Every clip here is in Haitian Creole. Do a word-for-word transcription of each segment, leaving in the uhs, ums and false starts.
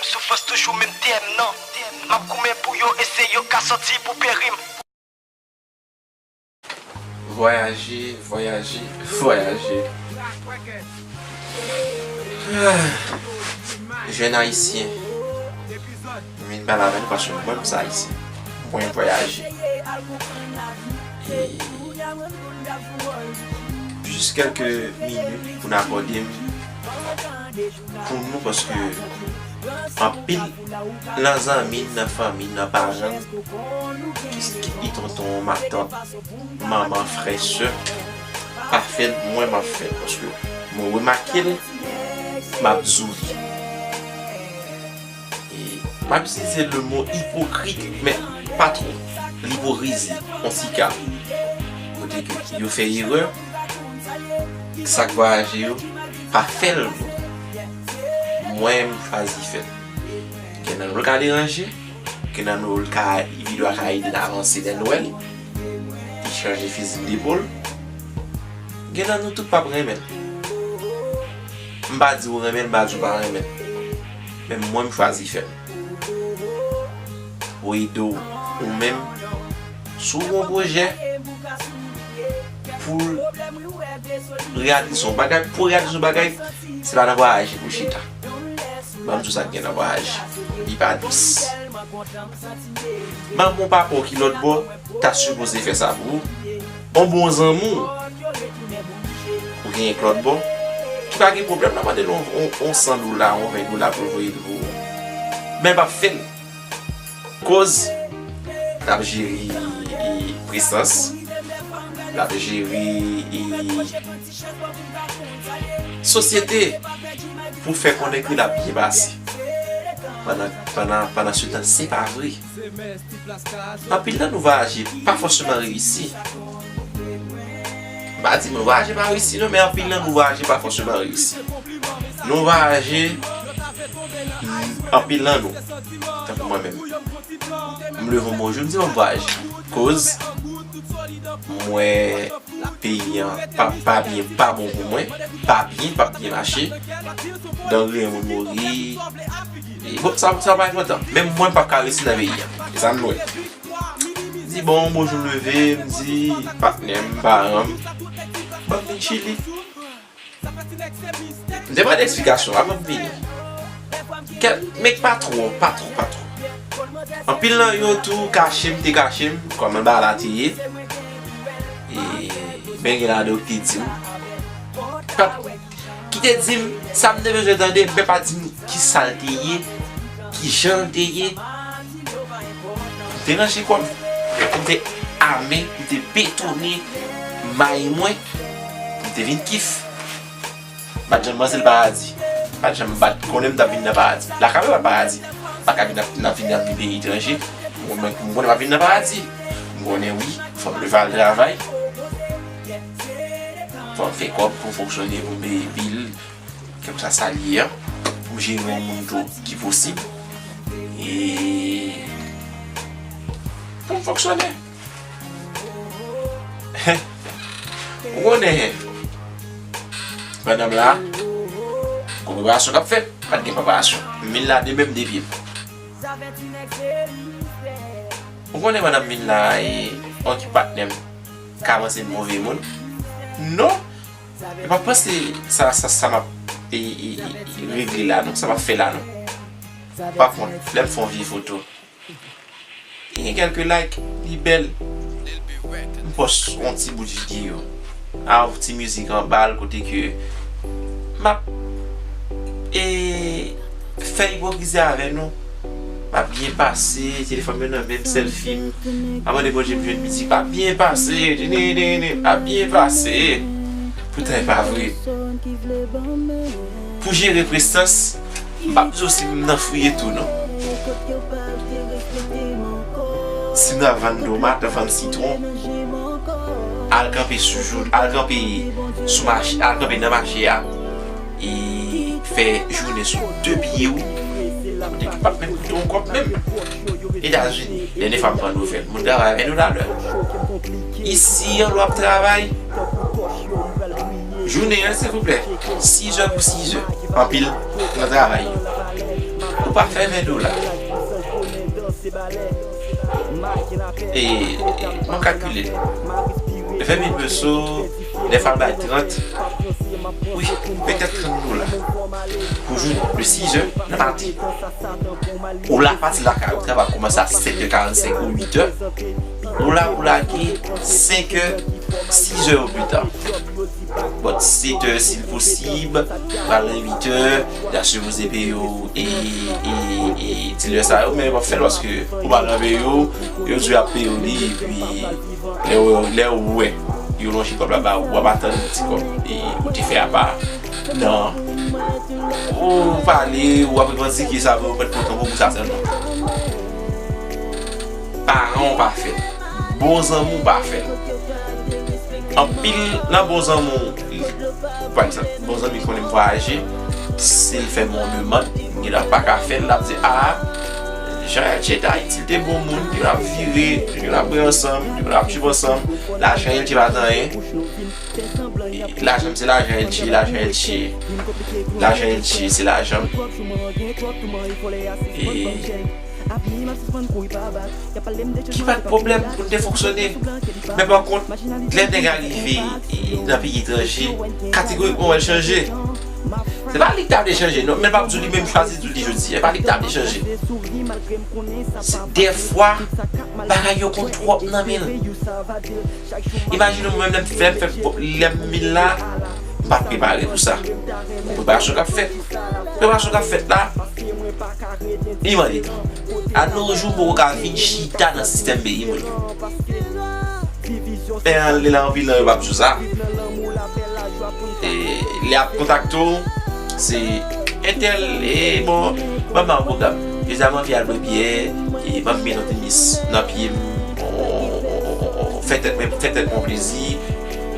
Soufrans toujou menm tèm nan. M ap goumen pou yo e se yo ka sòti pou peri m. Vwayaje, vwayaje, vwayaje. Ah, jèn ayisyen, m vin pale avè nou paske mwen, m se ayisyen. Mwen vwayaje. E jis kèlke minit pou n akòde m pou nou paske anpil nan zanmi n, nan fanmi n, nan paran n, ki, ki, ki tonton, matant, manman, frè, sè, pa fè l, mwen m ap fè l paske mwen remake l, m ap di w li. E m ap itilize le mo ipokrit, men pa twò. L ipokrizi, on ti ka. Kote ke yo fè erè, sa k vwayaje yo pa fè l. Mwen, m chwazi fè l. Gen nan nou l ka deranje, gen nan nou l ka, videyo a ka ede n avanse lè n wè l. Li chanje fizi l epòl. Gen nan nou tout p ap renmen l. M pa di w renmen l, m pa di w pa renmen l. Men mwen, m chwazi fè l. Pou ede w, ou menm, si w gen yon pwojè, pou reyalize yon bagay, pou reyalize yon bagay, se pa nan vwayaje pou chita. Ban m di w sa k gen nan vwayaje. Li pa dous. Manman w, papa w ki lòt bò ta sipoze fè sa pou ou. On bon zanmi w ou genyen k lòt bò, ki pa gen pwoblèm nan mande l on, on, on san dola, on ven dola pou l voye l pou ou. Men l p ap fè l. Koz l ap jere, e, prezans, l ap jere, e, sosyete pou fè konnen ke l ap byen pase. Pandan, pandan, pandan se tan, se pa vre. Anpil nan nou vwayaje pa fòseman reyisi. M pa di moun vwayaje pa reyisi non, men anpil nan nou vwayaje pa fòseman reyisi. Nou vwayaje, anpil nan nou, tankou mwen menm. M leve yon bon jou, m di bon, m vwayaje. Koz m wè peyi an pa, pa byen, pa bon pou mwen, pa byen, p ap byen mache. Dangre moun mouri. E bon, sa, sa pa enpòtan. Menm mwen, m p ap ka reyisi nan peyi an. E sa m wè. M di bon, bonjou, m leve, m di patnè m, paran m, ban m vin chili. M te mande eksplikasyon avan m vini. Kèt, men pa twò, pa twò, pa twò. Anpil nan yo tou kache m, te kache m, kòman bagay la te ye. E, men gen ladan yo ki te di m. Pa, ki te di m sa m te bezwen tande, men pa di m ki sa l te ye, ki jan l te ye. M te ranje kò m, m te ame, m te betone may mwen, m te vin kif. M pa t janm panse l paradi. M pa t janm, m pa t konnen m t ap vin nan paradi. Lakay mwen pa t paradi. M pa ka vin ap, n ap vin ap viv peyi etranje. M konnen, m konnen m ap vin nan paradi. M konnen wi, fò m leve al travay. Fò m fè kòb pou m fonksyone, pou m peye bil, kèlkeswa sa l ye a. Pou m jere yon moun tou ki posib. E pou m fonksyone. Ou konnen, pandan m la, gon preparasyon k ap fèt, pa t gen preparasyon. M vin la de men m, de pye m. Ou konnen pandan m vin la, e, yon ki patnè m ka panse m move moun. Non! Yo p ap panse sa, sa, sa m ap, e, e, e, regle la, non, sa m ap fè la, non. Pa kont, lè m fè yon vye foto, li gen kèlke like, li bèl. M pòs yon ti bout videyo. A, yon ti mizik anba l kote ke m ap, e, fè ipokrizi avè nou. M ap byen pase, telefòn mwen nan men m, sèlfi m. M ap mande Bondye m jwenn piti, m ap byen pase, m ap byen pase. Poutan e pa vre. Pou jere prestans, m p ap di w si m nan friye tou non. Si m nan vann tomat, vann sitwon, al kanpe sou jou, al kanpe sou mache, al kanpe nan mache a, e fè jounen sou de pye w, kote ki p ap menm koute yon kòb menm. Etazini, dènye fwa m pran nouvèl, moun travay avè nou talè. Isi an, lè w ap travay, jounen an, silvouplè, sizè pou sizè, anpil nan travay yo. Ou pa fè ven dola. E, e, mwen kalkile l. Ven mil peso, dèfwa l bay trant. Wi, petèt trant dola. Pou jou de sizè nan maten. Ou la pati lakay ou, travay kòmanse a sèt è karannsenk ou uit è. Ou la pou lage senk è, sizè o pita. But sèt è si l posib, pral nan uit è, y ap sipoze peye w e, e, e ti lè sa yo, men yo p ap fè l paske ou pa nan peyi w, yo di y ap peye w li, epi lè w, lè w wè yo lonje kòb la ba ou, w ap atann ti kòb e ou te fè apa. Non. Ou pale, w ap revandike sa vre, ou mèt kontan pou sa sèlman. Paran w pa fè l. Bon zanmi w pa fè l. Anpil nan bon zanmi w, pa egzanp, bon zanmi konnen m vwayaje, si l fè m yon demann, m gentan pa ka fè l, l ap di, a, Jean Elche t Ayiti, l te bon moun, nou ap vire, nou ap bwè ansanm, nou ap viv ansanm, lajan Elche pa t anyen. Lajan m se lajan Elche, lajan Elche, lajan Elche se lajan m. E ki pa t pwoblèm pou n te fonksyone. Men pa kont, lè nèg a rive nan peyi etranje, kategorikman w wè l chanje. Se pa li ki ta vle chanje, non, men l p ap di w li menm chwazi di w li jodi a, se pa li ki ta vle chanje. Se dèfwa, bagay yo konn twòp nan men l. Imajine w mwen menm lè m fè, lè m fè, lè m vin la, m pa t prepare pou sa. Preparasyon k ap fèt. Preparasyon k ap fèt la, li mande tan. Adno jou m poko ka vin chita nan sistèm peyi mwen. Men ann li la anpil nan yo p ap di w sa. E, li ap kontakte w, se entèl, e, bon, ban m ba w pwogram. Jodi a m anvi al bwè byè, e, m anvi met yon tenis nan pye m, on, on, on, on, on, fè tèt mwen, fè tèt mwen plezi.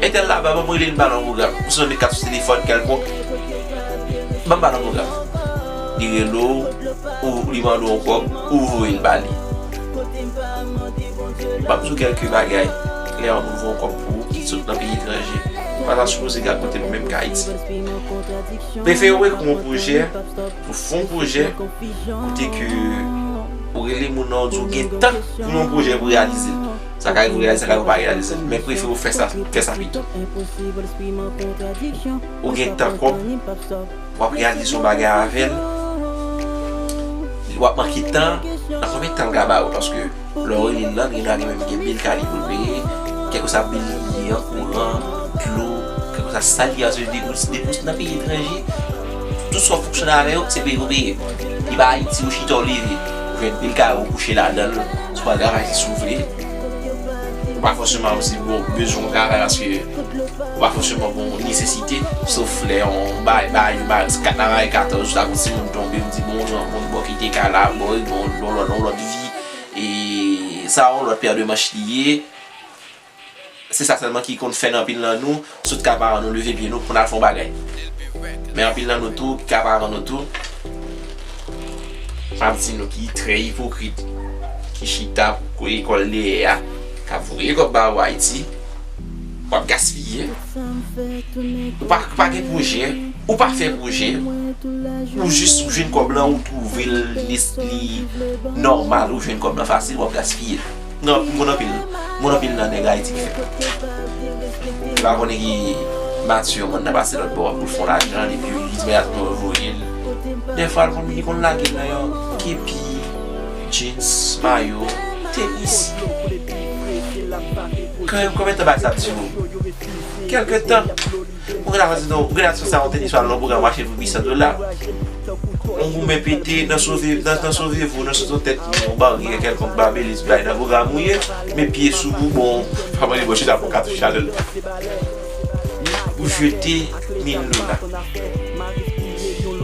Entèl la ba, ban m rele l, m ba l yon pwogram. Ou se yon nèg k ap sou telefòn kèlkonk, ban m ba l yon pwogram. Li rele w, ou li mande w yon kòb, ou voye l ba li. M ap di w kèlke bagay. Lè yon moun voye yon kòb pou ou ki sot nan peyi etranje, ou pa ta sipoze gade kote nou menm k Ayiti. Prefere w ekri yon pwojè, ou fè yon pwojè, kote ke ou rele moun nan, ou di w gen tan pou yon pwojè pou reyalize l. Sa ka rive w reyalize, sa ka rive w pa reyalize l. Men prefere w fè sa, fè sa pito. Ou gen tan kòb, w ap reyalize yon bagay avè l, w ap manke tan, nan konbyen tan l ka ba ou? Paske lè w rele l lan, gen dwa gen menm gen bil kay li pou l peye, kèlkeswa bil li ye an, kouran, dlo, kèlkeswa sa l ye an, se depous, depous nan peyi etranje, tout sa w fonksyone avè yo, se peye pou peye. Li pa Ayiti, ou chita, w leve, ou jwenn bil kay ou kouche ladan l, si w pa travay, se si w vle. Ou pa fòseman osi bon, bezwen yon travay paske ou pa fòseman gen yon nesesite, sof lè yon bay, bay, bay, kat nan bay katòz, ou ta gon timoun tonbe, ou di, bon, jan, bon, bon, kite kay la, bon, bon, yon lòt, yon lòt vi, e sa, yon lòt pè de manch li ye. Se sa sèlman ki konn fè anpil nan nou sot kay paran nou, leve pye nou pou n al fè yon bagay. Men anpil nan nou tou, ki kay paran nou tou, m ap di nou ki trè ipokrit, ki chita pou lekòl dèyè a, k ap voye kòb ba ou Ayiti, w ap gaspiye. Ou pa, pa gen pwojè, ou pa fè pwojè, ou jis ou jwenn kòb lan, ou twouve l, li, li nòmal, ou jwenn kòb lan fasil, w ap gaspiye l. Non, m konn anpil, m konn anpil nan nèg Ayiti ki fè. Ou pa konnen ki Matye, moun nan pase lòt bò pou l fè yon lajan, epi li di, men atò voye l. Dèfwa, l konn, li konn lage l nan yon kepi, jeans, mayo, tenis. Kanmenm, konbyen tan bagay sa ap dire w? Kèlke tan. Ou gentan di non, ou gentan di sa yon tenis pral nan pwogram achte pou uit san dola. Yon goumen pete nan sove, nan, nan sove vou, nan sot yon tèt yon baryè kèlkonk ba Beliz bay nan pwogram ou ye, men pye sou ou, bon, pa mande bò chita pou katouch chalè l. Ou jete mil dola.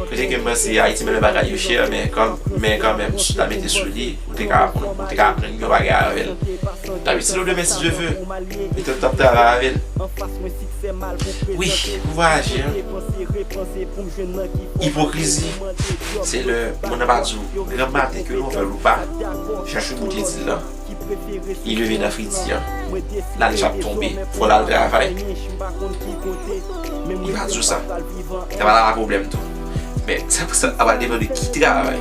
Kote ke m panse Ayiti menm lè bagay yo chè, men kan, men kanmenm, si w ta mete sou li, ou te ka aprann, ou te ka aprann yon bagay avè l. David, si nou demen, si Dye vle, petèt t ap travay avè l. Wi, pou vwayaje an. Ipokrizi, se lè moun nan pa di w, granm maten ke nouvèl ou pa, jan Choubou te di l lan, li leve nan fredi an, lalèj ap tonbe, fò l al travay. Li pa di w sa. Sa pa ta pwoblèm tou. Men, sa, sa, sa va depann de ki travay.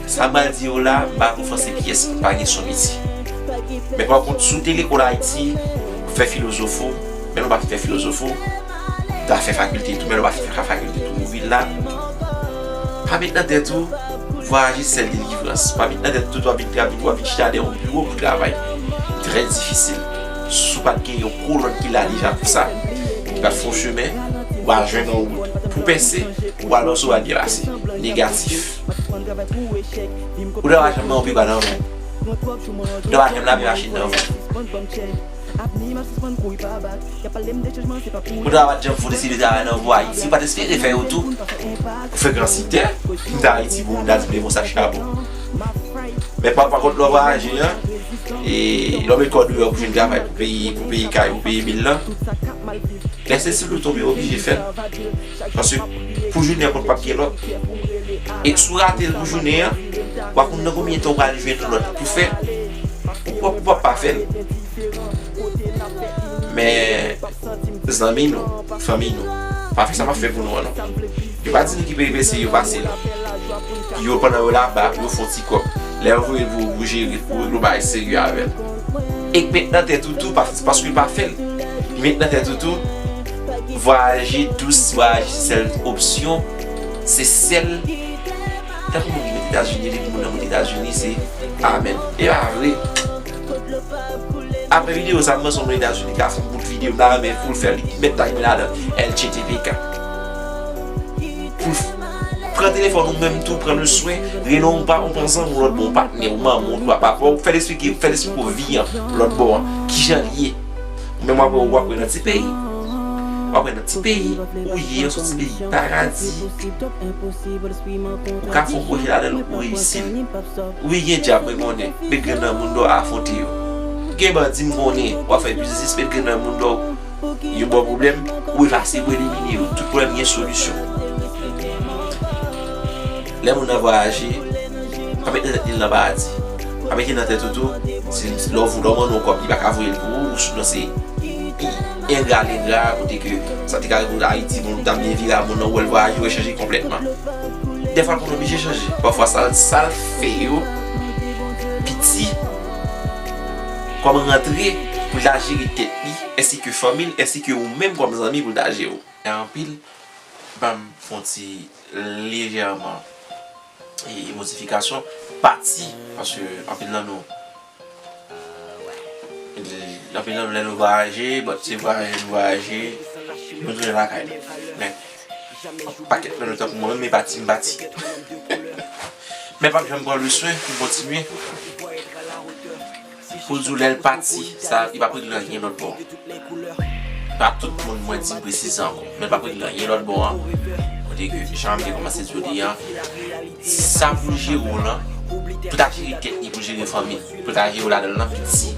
Sa m pral di yo la, m pa ofanse pyès, m pa gen son miti. Men pa kont, si w te lekòl Ayiti, ou fè filozof ou, men nou pa fè filozof ou, ta fè fakilte tou, men nou pa fè fakilte tou, ou vin la. Pa met nan tèt ou, vwayaje se sèl delivrans. Pa met nan tèt ou, w ap vin, w ap vin chita dèyè yon biwo pou travay. Trè difisil. Si w pa t gen yon kolòn ki la deja pou sa, ki pa t fè yon chemen, w a jwenn yon wout pou pèse, w a lanse, w a byen pase. Negatif. Ou ta pa janm nan yon pipa nan men w. Ou ta pa janm lave machin nan men w. Ou ta pa janm fout eseye travay nan pou Ayiti. Ou pa t espere fè yo tou. Ou frekansitè, m ta Ayiti pou moun ta di m leve yon sak chabon. Men pa, pa kont lè w vwayaje an, e lè w met kò deyò pou jwenn travay pou peye, pou peye kay, pou peye bil lan, lè se sou ou tonbe, w oblije fè l. Paske pou jounen an konn p ap gen lòt. E si w rate l pou jounen an, w ap konn nan konbyen tan w pral jwenn lòt pou fè. Ou p ap, ou p ap pa fè l. Men, zanmi nou, fanmi nou, pa fè sa m ap fè pou nou an non. Yo pa di nou ki peripesi yo pase la. Yo, pandan yo laba, yo fè yon ti kòb. Lè yo voye l pou, pou jere, pou regle yon bagay serye avè l. E k met nan tèt ou tou, pa, paske l pa fè l. Li met nan tèt ou tou, vwayaje dous, vwayaje se sèl opsyon, se sèl. Tankou moun ki moute Etazini, depi moun nan moute Etazini, se amèn. E pa vre. Apre videyo sa, m panse yon moun Etazini ka fè yon bout videyo, m ta renmen pou l fè li, mèt tag mwen ladan, L G T P K. Pou l f-, pran telefòn ou menm tou, pran le swen, rele yon pa, yon zanmi w lòt bò, yon patnè w, manman w, papa w, fè l esplike, fè l esplike w vi an, lòt bò an, kijan l ye. Ou menm w ap wè, w ap wè nan ti peyi. W ap wè nan ti peyi ou ye an, se yon ti peyi paradi. Ou ka fè yon pwojè ladan l, ou reyisi l. Wi, gen djab, mwen konnen. Met grenn nan moun dò afwonte yo. Gen bandi, m konnen. W ap fè biznis, met grenn nan moun dò. Yo ba w pwoblèm, ou efase, ou elimine yo. Tout pwoblèm gen solisyon. Lè moun nan vwayaje, pa met nan tèt li l nan paradi. Pa mete nan tèt ou tou, si lè w voye, lè w mande yon kòb, li pa ka voye l pou ou, ou sou nan se engra, lengra, kote ke sa te ka rive Ayiti, moun ta byen vire a moun nan, ou wè l vwayaje, ou wè chanje konplètman. Dèfwa l konn oblije chanje. Pafwa sa, sa l fè yo piti kòm rantre pou l ta jere tèt li, ensi ke fanmi l, ensi ke ou menm kòm zanmi pou l ta jere w. Anpil, ban m fè yon ti lejèman e modifikasyon pati, paske anpil nan nou, anpil nan nou lè nou vwayaje, bon, se vwayaje nou vwayaje, nou tounen lakay nou. Men, pakèt nan nou tankou mwen menm, e pati m pati. Men p ap janm pran le swen pou kontinye. Pou di w lè l pati, sa, li p ap regle anyen lòt bò. Pa tout moun mwen di m presize ankò, men l p ap regle anyen lòt bò an. Kote ke jan m te kòmanse di w li an, sa pou l jere w lan, pou ta jere tèt li, pou jere fanmi l, pou ta jere w ladan l lan, piti,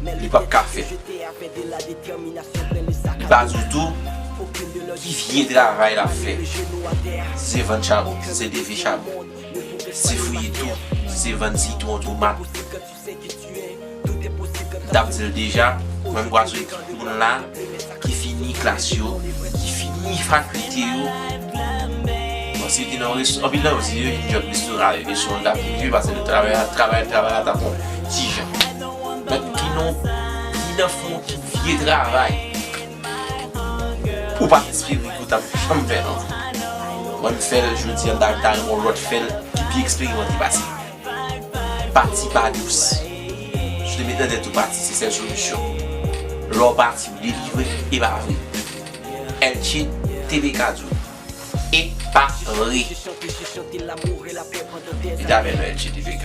li p ap ka fè. Li pa di w tou ki vye travay l ap fè. Si se vann chabon, si se leve chabon, si se fouye tou, si se vann sitwon, tomat. M t ap di l deja, mwen m kwè se moun la ki fini klas yo, ki fini fakilte yo. Bon, si yo te nan resto, anpil nan yo, si yo vin jòb restoran avèk yo, si yo t ap viv, paske travay la, travay, travay la t ap bon ti jan. Mèt ki non, ki nan fon, ki vye travay. Ou pa t espere ke w t ap janm fè l ankò. Mwen, m fè l jodi a, m ta, m ta renmen yon lòt fè l ki pi eksperimante pase. Pati pa dous. Si w te met nan tèt ou pati se sèl solisyon. Lè w pati, ou delivre, e pa vre. L G T V K di w. E pa vre. Li ta bèl, L G T V K.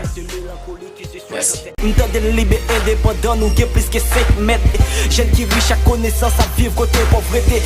Mèsi. M tande n libe endepandan, nou gen plis ke senk mèt. Jèn ki rich ak konesans ap viv kote povrete.